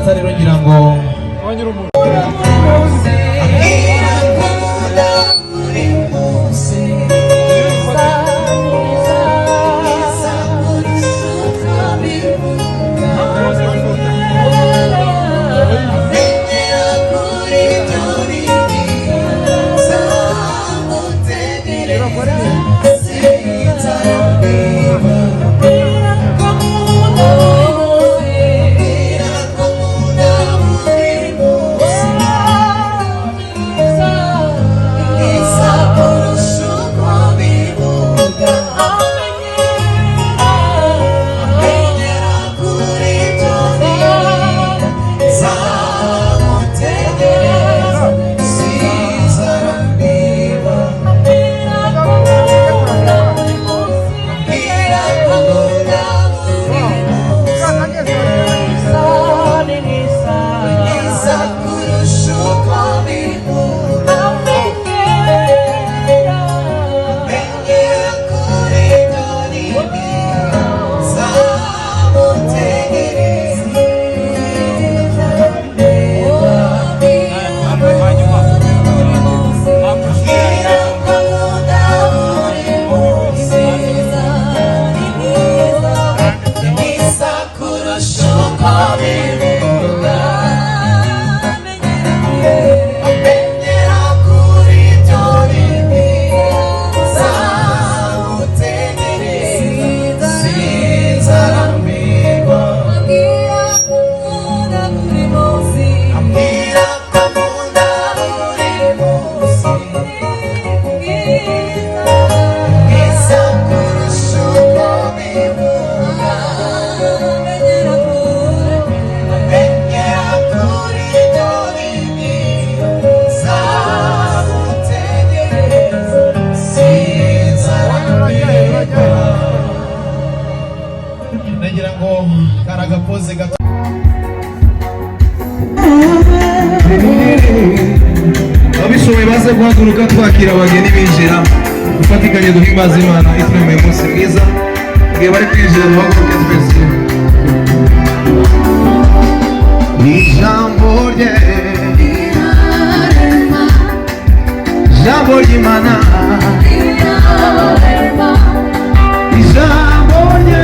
Data rero ngira ngo Ambwira ko nkunda buri munsi, mwiza kurusha uko mbivuga. Menyera kuri ibyo nibwira, nzamutegereza sinzarambirwa. Ambwira ko nkunda buri munsi, mwiza kurusha uko mbivuga. Menyera kuri ibyo nibwira, nzamutegereza sinzarambirwa. Ambwira ko nkunda buri munsi, mwiza kurusha uko mbivuga. Menyera kuri ibyo nibwira, nzamutegereza sinzarambirwa. Ambwira ko nkunda buri munsi, mwiza kurusha uko mbivuga. Menyera kuri ibyo nibwira, nzamutegereza sinzarambirwa. Ambwira ko nkunda buri munsi, mwiza kurusha uko mbivuga. Menyera kuri ibyo nibwira, nzamutegereza sinzarambirwa. Nagira ngo kari agapoze gato. Ababishoboye baze guhaguruka twakira abageni binjira, dufatikanye duhimbaza Imana ituremeye umunsi mwiza. Igihe bari kwinjira, duhaguruke twese. Ijambo rye, ijambo ry'Imana, ijambo rye,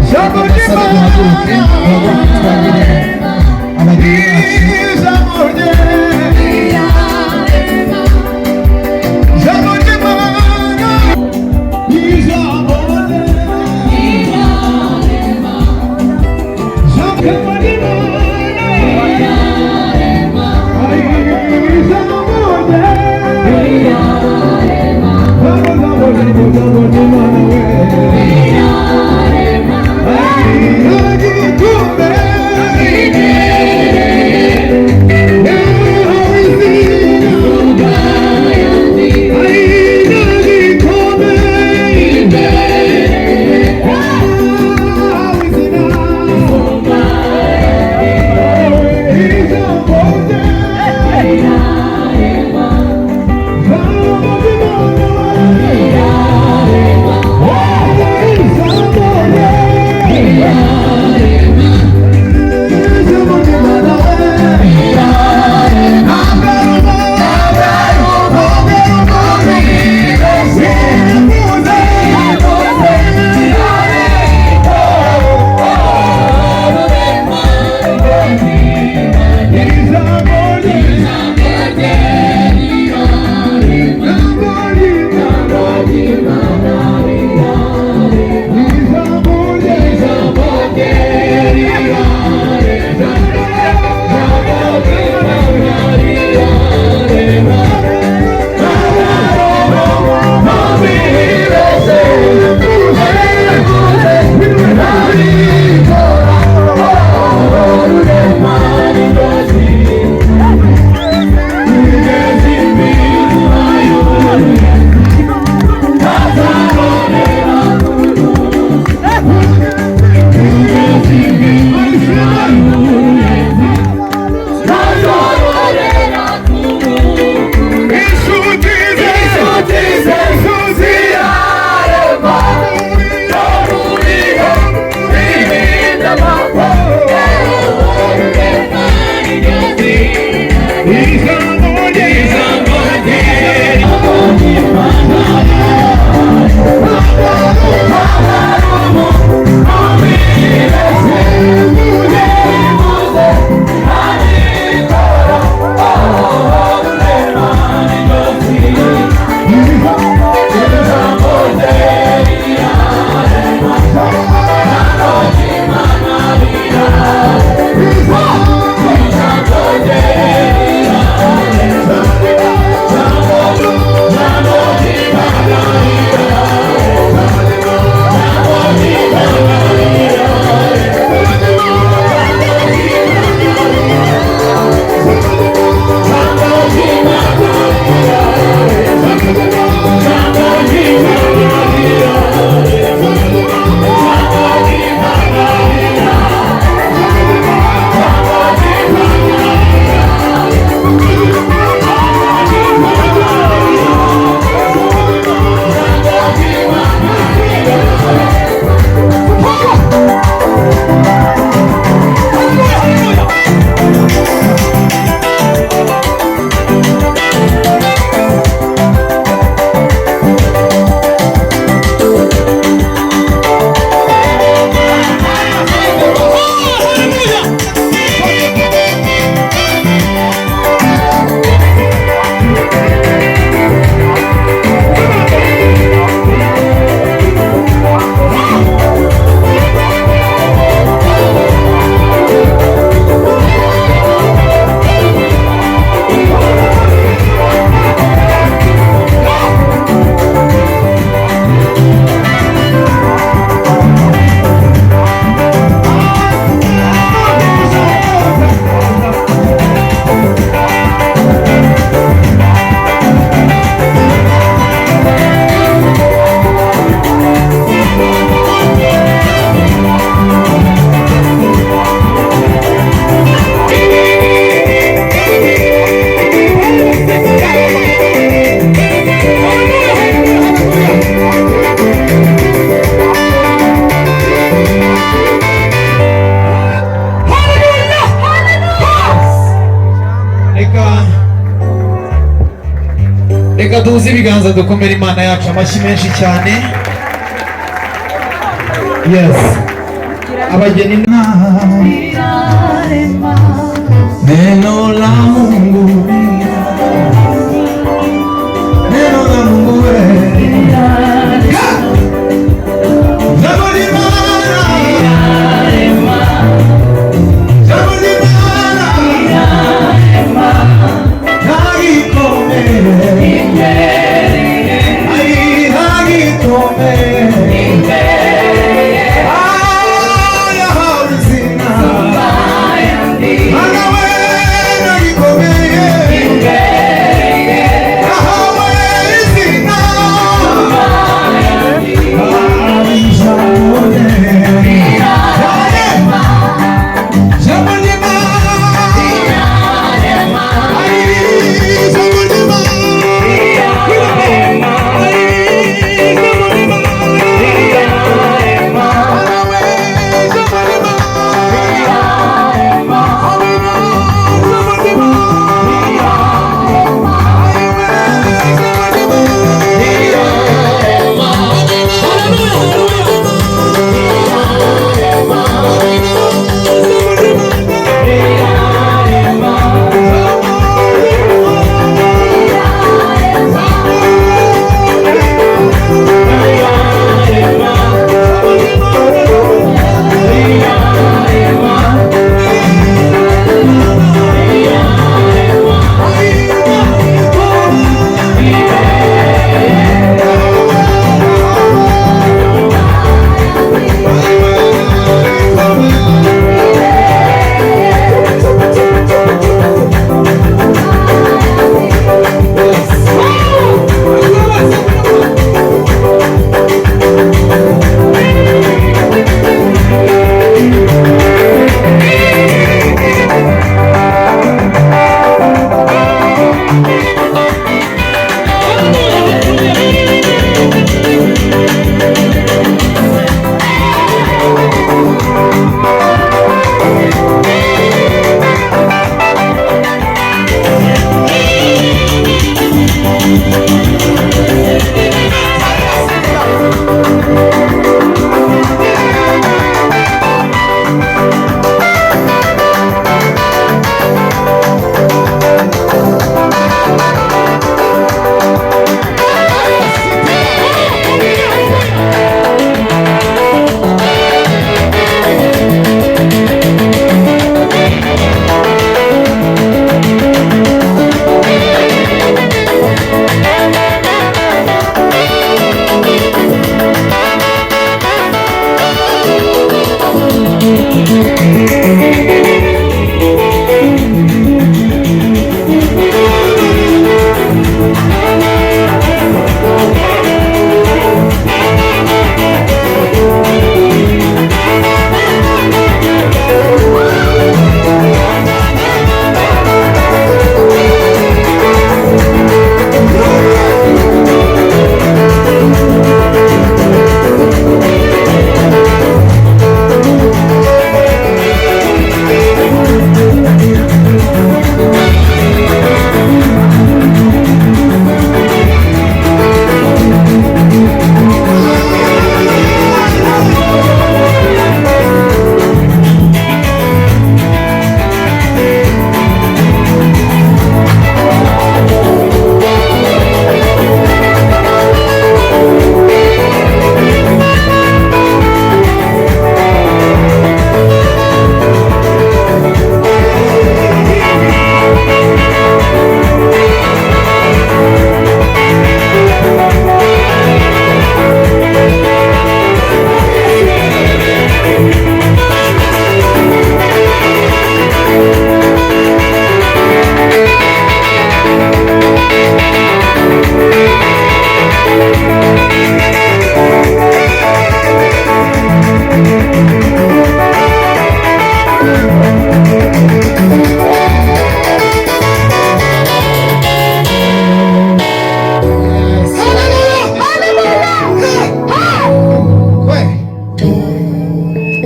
ijambo Basabe duhaguruke, duhaguruke twagire abageni bacu. Ijambo rye, ijambo ry'Imana, ijambo. Duhuze ibiganza, dukomere Imana yacu amashyi menshi cyane. Yes, abageni. Neno la Mungu, neno la Mungu we. Jambo limana, jambo limana, hagikomeye, ai hagikomeye, ay yahawe izina. Mana we nagikomeye, yahawe izina. Ijambo rye, jambo ry'Imana, ai jambo ry'Imana, ai jambo ry'Imana, Mana we jambo ry'Imana.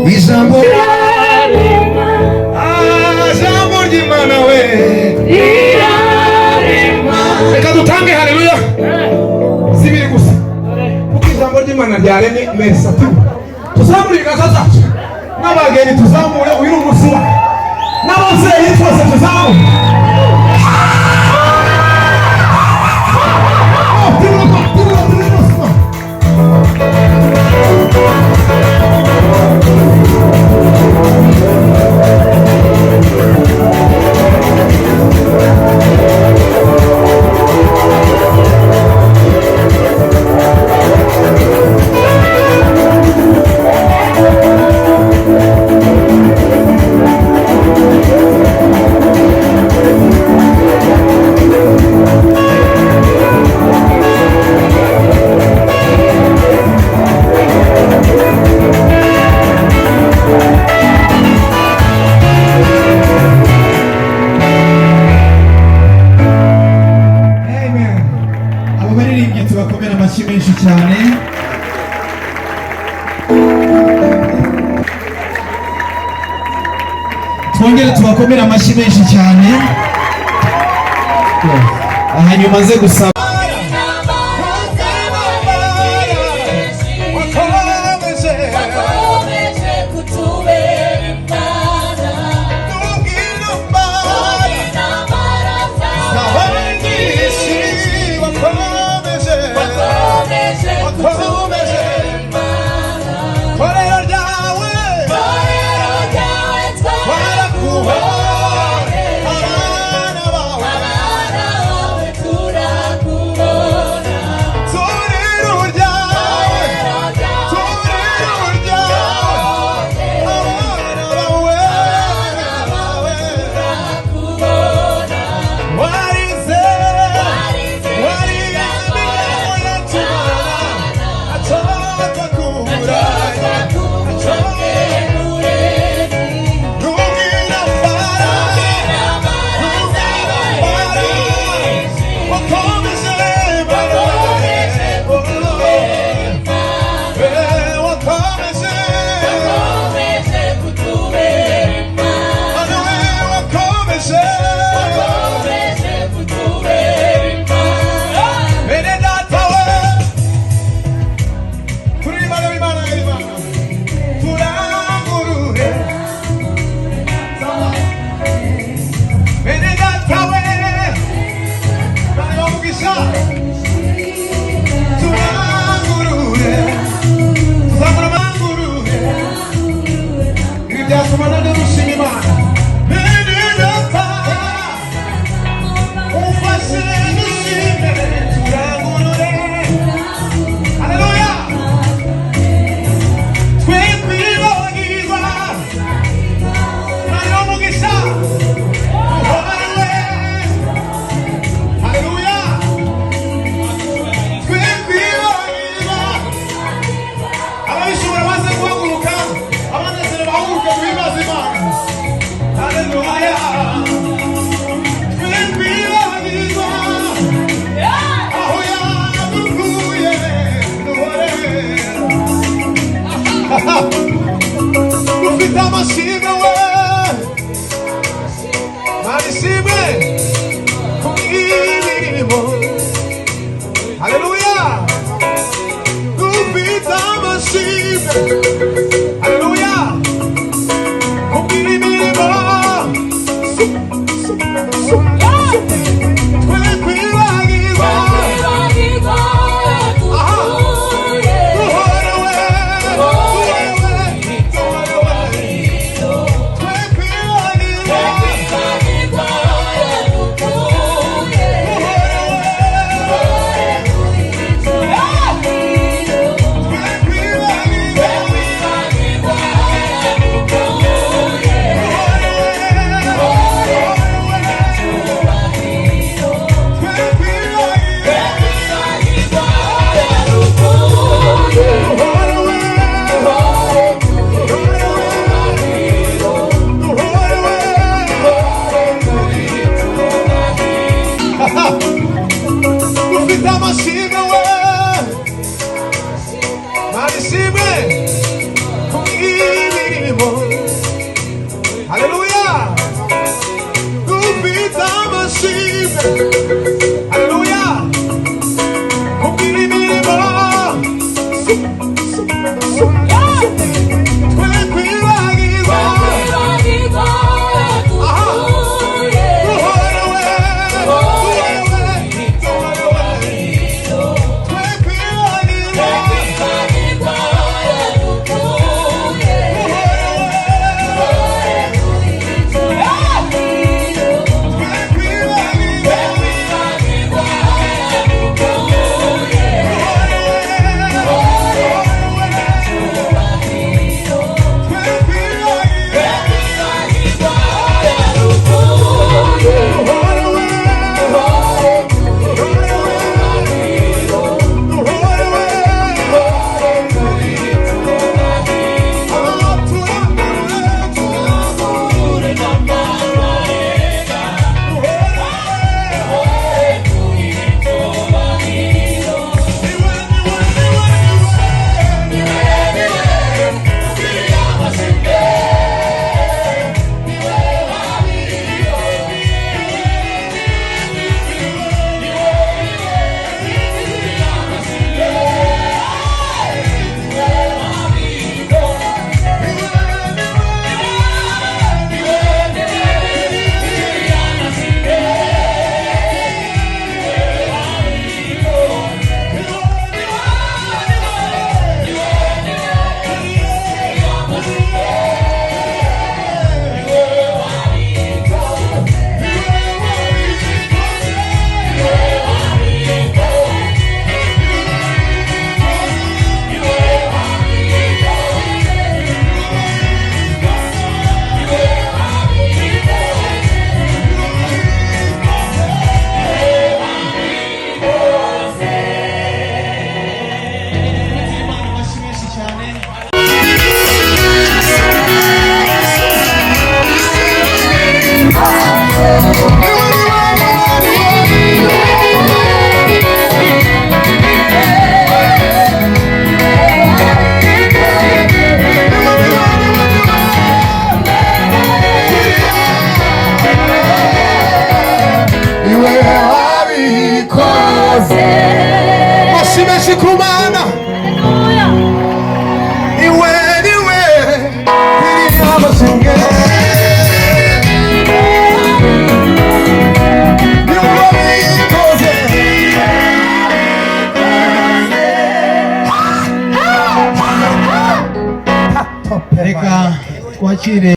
Ijambo, ah, jambo ry'Imana we. Reka dutange haleluya. ry'Imana ryaremye. Merisatibu, tuzamure ibiganza zacu n'abageni, tuzamure. Uyu ni umunsi wacu, n'ababyeyi twese tuzamure. Oh, turimo, turimo, turimo, turimo. Amen. Abo baririmbyi tubakomera amashyi menshi cyane. Twongere tubakomere amashyi menshi cyane. Hanyuma nze gusaba Wakomeje kutubera Imana. Intambara zawe nyinshi, wakomeje kutubera Imana. Torero ryawe twarakuboheye, abana bawe turakubona. Torero ryawe abana bawe turakubona. Warize Bene data we, turi Imana b'Imana y'Imana, turangurure. Bene data we, bari bamugisha, turangurure, tuzamura amangurure. Ibi byatuma none dushima Imana. Bene data, umfashe dushime, turangurure. Haleluya! Twe kwibagirwa, Imana umugisha, uhorwe. Haleluya! Twe kwibagirwa. Ababishobora baze guhaguruka, abanezero bahaguruke duhimbaze Imana. Haleluya! Twe kwibagirwa, aho yadukuye, duhore. Dufite amashimwe we, marishimwe ku bw'imirimo. Haleluya! Dufite amashimwe, haleluya, ku bw'imirimo. Su, su, su, su. Twe kwibagirwa, duhore we, duhore we, duhore we. Twe kwibagirwa, duhore we, twe kwibagirwa. Dufite amashimwe we, marishimwe ku bw'imirimo. Haleluya! Dufite amashimwe, haleluya, ku bw'imirimo. Su, Iwe wabikoze. Amashyi menshi ku Mana. Iwe niwe iri amashimwe. Niwe wabikoze. Reka twakire.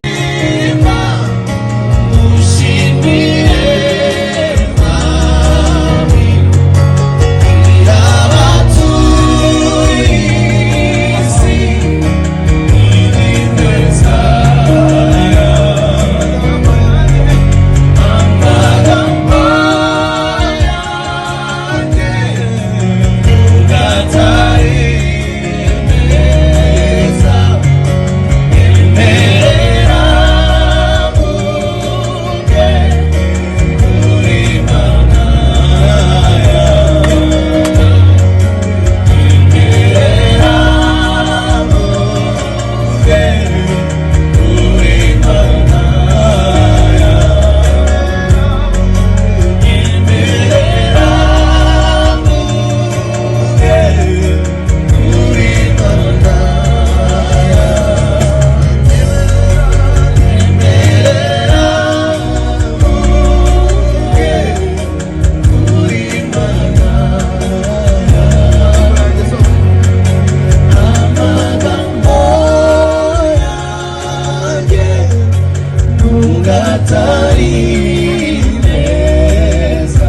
Atari meza.